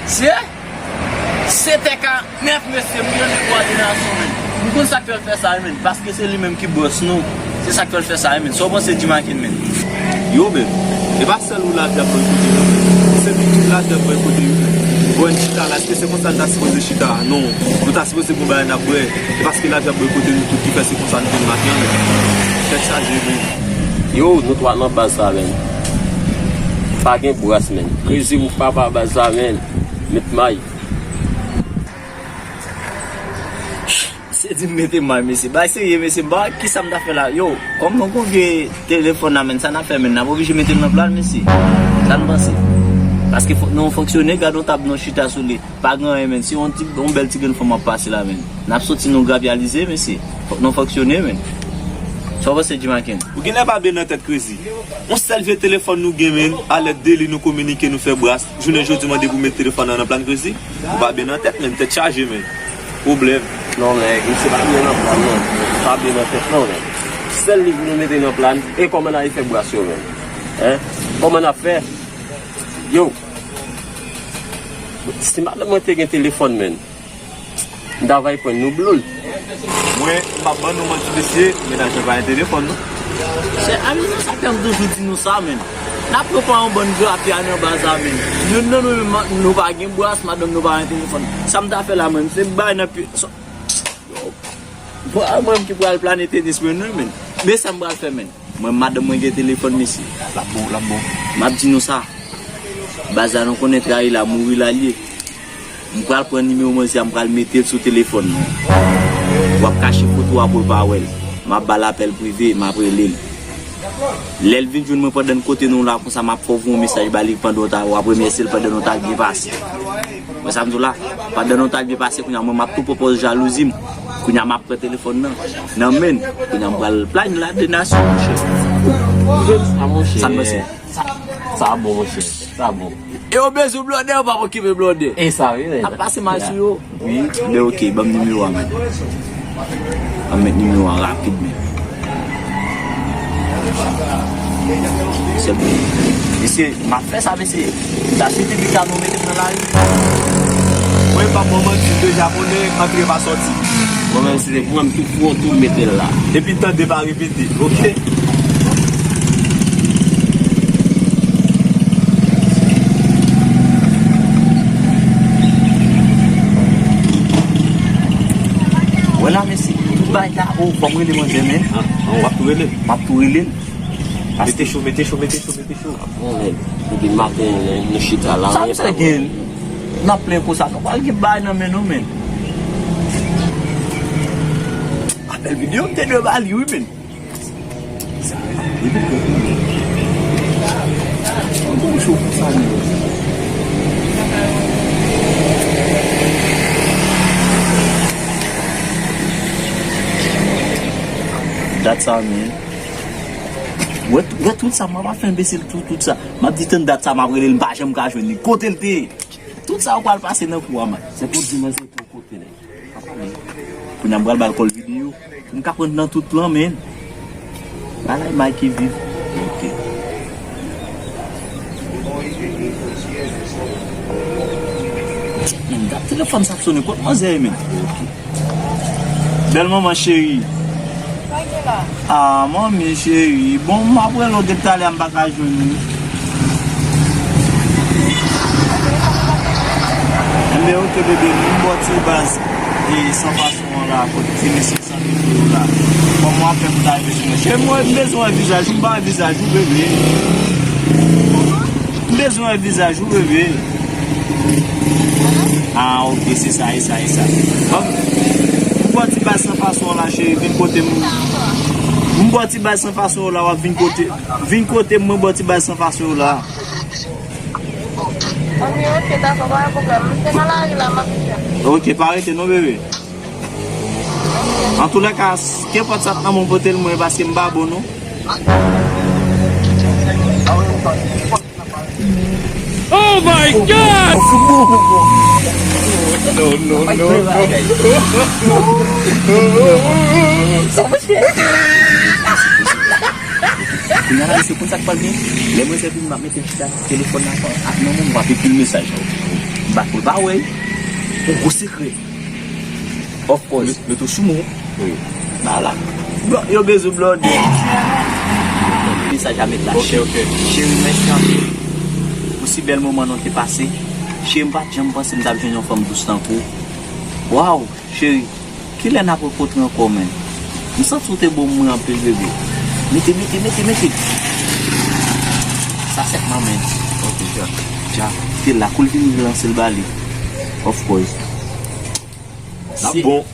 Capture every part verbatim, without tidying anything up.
Mesye, sèt è ka nèf, mesye, m gen de kòdinasyon, men. M konn sa k fè l fè sa, men. Paske se li menm ki bòs nou. Se sa k fè l fè sa, men. Sa w panse, Dimaken, men? Yo, men. E pa sèl ou lavi ap bòykote, non. Se nou tout lavi ap bòykote, wi, men. Bon, n chita la, èske se konsa n ta sipoze chita? Non. Nou ta sipoze gon bagay n ap bwè. E paske lavi ap bòykote nou tout ki fè se konsa nou vin maten an, men. Tèt chaje, men. Yo, nou twa nan baz sa, men. Pa gen bras, men. Crazy Wolf papa baz sa, men. Met may. Se di m mete may, mesye. Bay serye, mesye. Ba, kisa m ta fè la? Yo, kòm nou gon vye telefòn la, men, sa n ap fè, men? N ap oblije mete l nan plan, mesye. Sa n panse? Paske fòk nou fonksyone, gad yon tab nou chita sou li. Pa gen anyen, men. Se yon ti, yon bèl ti grenn fanm ap pase la, men. N ap soti nou grapyalize, mesye. Fòk nou fonksyone, men. Sa w panse, Dimaken? Ou genlè pa byen nan tèt, Crazy. Yon sèl vye telefòn nou gen, men. A lèd de li, nou kominike, nou fè bras. Jounen jodi, mande pou met telefòn nan nan plan, Crazy. Ou pa byen nan tèt, men. Tèt chaje, men. Pwoblèm. Non, men, misye pa byen nan plan, non. Pa byen nan tèt, non, men. Sèl li pou nou mete nan plan. E kòman n a fè bras yo, men? Hein? Kòman n ap fè? Yo. Si madanm mwen te gen telefòn, men, m ta va pran nou bloul. Mwen, m p ap ban nou manti, mesye, mennaj mwen pa gen telefòn, non. Se amizan sa k fè m toujou di nou sa, men. N ap pran pa yon bann grapya nan baz la, men. Youn nan nou menm, nou pa gen bras, madanm nou pa gen telefòn. Sa m ta fè la, mwen, se bay nan pye. Bon, mwen menm ki pral plane tenis mwen, non, men. Men sa m pral fè, men. Mwen, madanm mwen gen telefòn, mesye. L ap bon, l ap bon. M ap di nou sa. Baz la, nou konnen trayi la, mouri la l ye. M pral pran nimewo manzè a, m pral mete l sou telefòn nan. W ap kache foto a pou l pa wè l. M ap ba l apèl prive, m ap rele l. Lè l vin jwenn mwen pandan n kote nou la, konsa m ap fè w voye yon mesaj ba li pandan w ta, w ap remèsye l pandan nou t al byen pase. Wè sa m di w la? Pandan nou t al byen pase, kounye a mwen m ap tou pran pòz jalouzi m. Kounye a m ap pran telefòn nan nan men l. Kounye a m pral plane la de nasyon, monchè. Sa, monchè. Sa, sa bon, monchè. Sa bon. E yo bezwen blòdè, yo p ap okipe blòdè. E sa, wi, wi. N ap pase mal sou yo. Wi. Men ok, ban m nimewo a, men. Ban m met nimewo a rapid, men. Se bon. Mesye, m ap fè sa, mesye. Sa se piblik la nou mete m nan lari. Mwen, m p ap ban w manti, de japonè, antre pa sòti. Mwen menm, si se pou mwen, m tou fou, tou mete l la. Epi tande pa repete, ok? Wè la, mesye, tout bagay ta, oh, fò m rele manzè, men. Ah, ah, w ap tou rele? M ap tou rele l. Mete cho, mete cho, mete cho, mete cho. Bon, men, depi maten, nou chita la. Sa misye gen? N ap plenyen konsa. Nou pral gen bagay nan men nou, men. Apèl videyo, m te dwe ba li, wi, men. Sa, wi, men. Mwen konn cho konsa, men. Dat sa, men. Wè, wè tout sa, m ap fè enbesil tout, tout sa. M ap di tann dat sa, m ap rele l, m pa janm ka jwenn li. Kote l te ye? Tout sa yo pral pase nan kou a, man. Se pou di mwen se pou kote nèg. Kounye a m pral ba l kòl videyo. M ka pran nan tout plan, men. Bagay may ki viv. Ok. Men, gad telefòn sa ap sonnen. Kot manzè ye, men? Ok. Bèl manman cheri. Sa gen la? Ah, manmi cheri. Bon, m ap rele w depi talè a, m pa ka jwenn ou. Enben, ok, bebe, m bò ti baz. E, san fason an la, kot ti mesye san depo yo la. Kòman w ap fè pou ta rive sou mwen? Cheri, mwen, m bezwen wè vizaj ou, m pa wè vizaj ou, bebe. M bezwen wè vizaj ou, bebe. Ah, ok, se sa, e sa, e sa. Bon, m bò ti baz san fason la, cheri, vin kote m. M bò ti baz san fason la, w ap vin kote. Vin kote m, mwen bò ti baz san fason la. Anmye, ok, dakò, pa gen pwoblèm. M te nan lari la, m ap vini. Ok, pa rete non, bebe. Antoulèka, kenpòt sa k nan men w, pote l mwen, paske m pa bon, non. Oh my God! No, no, no, no. Kounye a la, mesye, konn sa k pral gen? Lè mwen sèvi m ap mete chita telefòn nan ak nan men m, m ap ekri l mesaj. Bat pou l pa wè. Yon gwo sekrè. Of course. Met ou sou mwen. Wi. Ba la. Blan, yo bezwen blòde. Mesaj a met la. Ok, cheri. Ok. Cheri, mèsi anpil pou si bèl moman nou te pase. Cheri, m pa t janm panse m t ap jwenn yon fanm dous tankou w. Waw, cheri. Kilè n ap rankontre ankò, menn? M santi w te bon mwen anpil, bebe. Mete, mete, mete, mete. Sa sèk manman. Ok, dja. Dja. Te la, kou l vini, l lanse l ba li. Of course. N ap bon.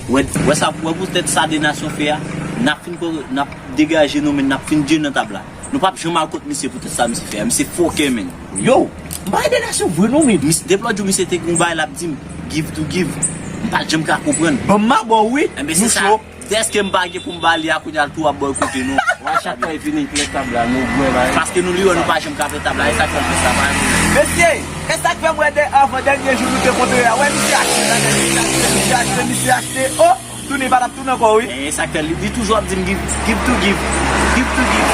Wè, wè sa, wè poutèt sa de nasyon fè a, n ap fin ko-, n ap degaje nou, men n ap fin dye nan tab la. Nou p ap janm al kot misye poutèt sa misye fè a. Misye fòkè, menn. Yo, m pa ede nasyon vre non, men. Mis-, depi lòt jou, misye te gen yon bagay l ap di m, give to give. M pa t janm ka konprann. Ban m mabò, wi. Enben, se sa. Dèske m pa gen pou m ba li a, kounye a l tou ap bòykote nou. Wè, chak fwa l vini, l plen tab la, nou bwè, bay. Paske nou li wè, nou pa janm ka plen tab la, e sa k fè l fè sa, pa vre. Mesye, e sa k fè m wè de avan dènye jou nou te kontre a. Wè, misye achte, misye achte, misye achte, misye achte. Oh! Tounen, pa t ap tounen ankò, wi. E sa k fè li, li toujou ap di m give, give to give, give to give.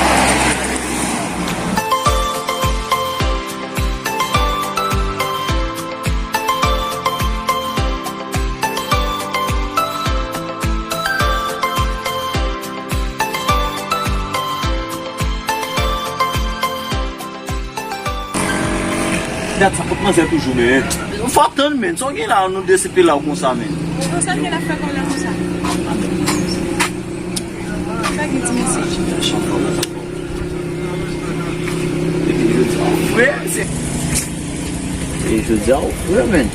Dat sa kot manzè toujou, men. Fò tann, men. Sa w gen la, nou de se pila w konsa, men. Konsa gen la fè kòlè konsa. Sa gen ti mesye. Epi jodi a, w fre, mesye. E jodi a, w fre, men.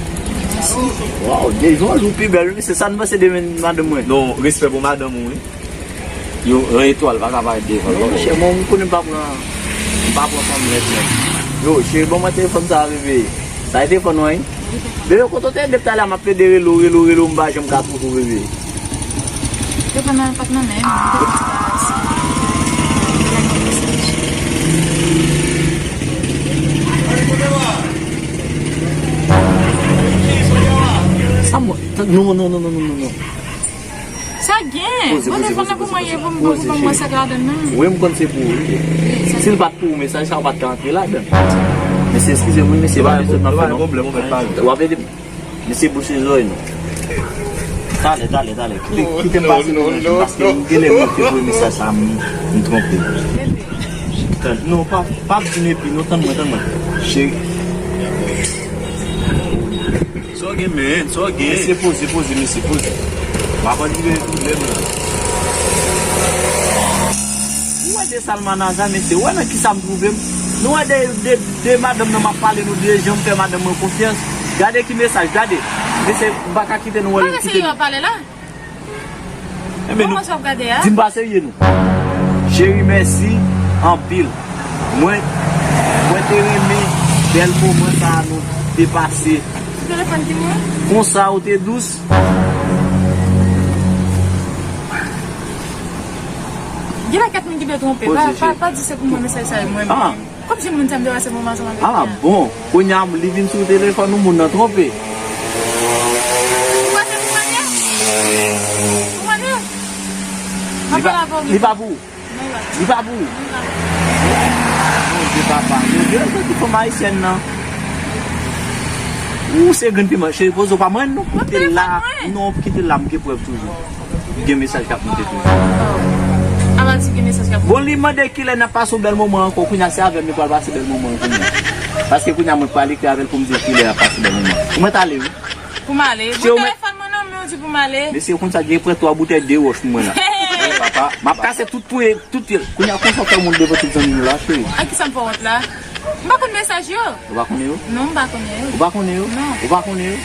Waw, de jou an jou pi bèl, wi, mesye. Sa n panse de men madanm mwen? Non, respè pou madanm ou, wi. Yo, yon etwal pa ka parèt devan l. Non, monchè, mwen, m konnen m pa pran, m pa pran fanm nèt, non. Yo, cheri, ban mwen telefòn sa a, bebe. Sa e telefòn mwen, wi. Bebe, kote w te ye depi talè a, m ap plede rele w, rele w, rele w, m pa janm ka twouve w, bebe. Telefòn nan pa t nan men m. Sa mwen, non, non, non. Sa gen? Poze, poze, poze, poze, poze. Poze, cheri. Wi, m konn se pou ou, wi. Si l pa t pou ou, mesaj sa yo pa t ka antre ladan l. Mesye, eskize m, wi, mesye, pa bezwen nan fè non. W ap ede m. Mesye, bouche zòrèy nou. Talè, talè, talè. Kite, kite m pase nan janm, paske m genlè mwen te voye mesaj sa, m, m twonpe. Non, pa, pa vin epi, non, tann mwen, tann mwen. Cheri. Sa w gen, men? Sa w gen? Mesye, poze, poze, mesye, poze. M ap andive pwoblèm nan. Ou wè de salmanaza, mesye? Ou wè nan kisa m twouve m? Nou wè de, de, de madanm nan m ap pale, nou de jan m fè madanm mwen konfyans. Gade ki mesaj, gade. Mesye, m pa ka kite nou wè l kite nou. Pale la. Enben, nou, di m pa serye, nou. Cheri, mèsi anpil. Mwen, mwen te renmen bèl moman sa a nou te pase. Telefòn ki mwen? Konsa ou te dous. Gen la kèk moun ki te twonpe. Pa, pa, pa di se pou mwen mesaj sa yo, mwen menm. Kòmsi moun sa m te pase moman ansanm avèk li a. Ah, bon. Kounye a, li vin sou telefòn ou, moun nan twonpe. Ou pase pou mwen ye? Pou mwen ye? Li pa, li pa pou ou? Non, li pa pou ou? Bondye papa. Bondye, se ti fanm ayisyèn nan. Ou se grenn piman, cheri, poze w pa mwen, non. Kite l la. Non, kite l la, m gen prèv toujou. Gen mesaj k ap monte toujou. Avan di gen mesaj k ap monte. Bon, li mande kilè n ap pase yon bèl moman ankò. Kounye a, se avè m li pral pase bèl moman kounye a. Paske kounye a, mwen pral ekri avè l pou m di l kilè n ap pase bèl moman. Ou mèt ale, wi. Pou m ale? Bon, telefòn mwen nan men w di pou m ale. Mesye, ou konn sa, gen pran twa boutèy de wòch pou mwen la. Papa, m ap kase tout pwen, tout pye l. Kounye a, konsa w fè wont devan tout zanmi nou la, cheri. A kisa m fè wont la? M pa konn mesaj yo. Ou pa konnen yo? Non, m pa konnen yo. Ou pa konnen yo? Non. Ou pa konnen yo?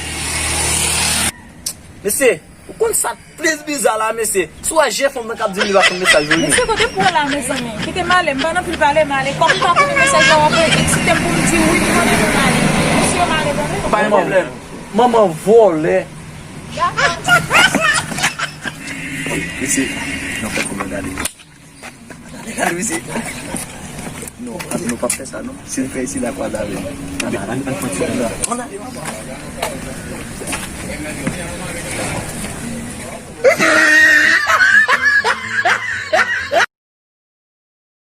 Mesye, ou konn sa k plis biza la, mesye? Si w wè je fanm nan k ap di m li pa konn mesaj yo, wi. Mesye, kote pou w la, mezanmi? Kite m ale, m pa nan pil pale, m ale. Kòm m pa konnen mesaj la, w ap eksite m pou m di wi, m konnen pou m ale. Mesye, m ale, tande? Pa gen pwoblèm. Manman vòlè. Mesye, nou fè kòman gade. Gade, mesye. Non, nou p ap fè sa, non. Si l fè isi la, kwaze avè m. Ann ale, ann pran ti la. Ann ale, papa.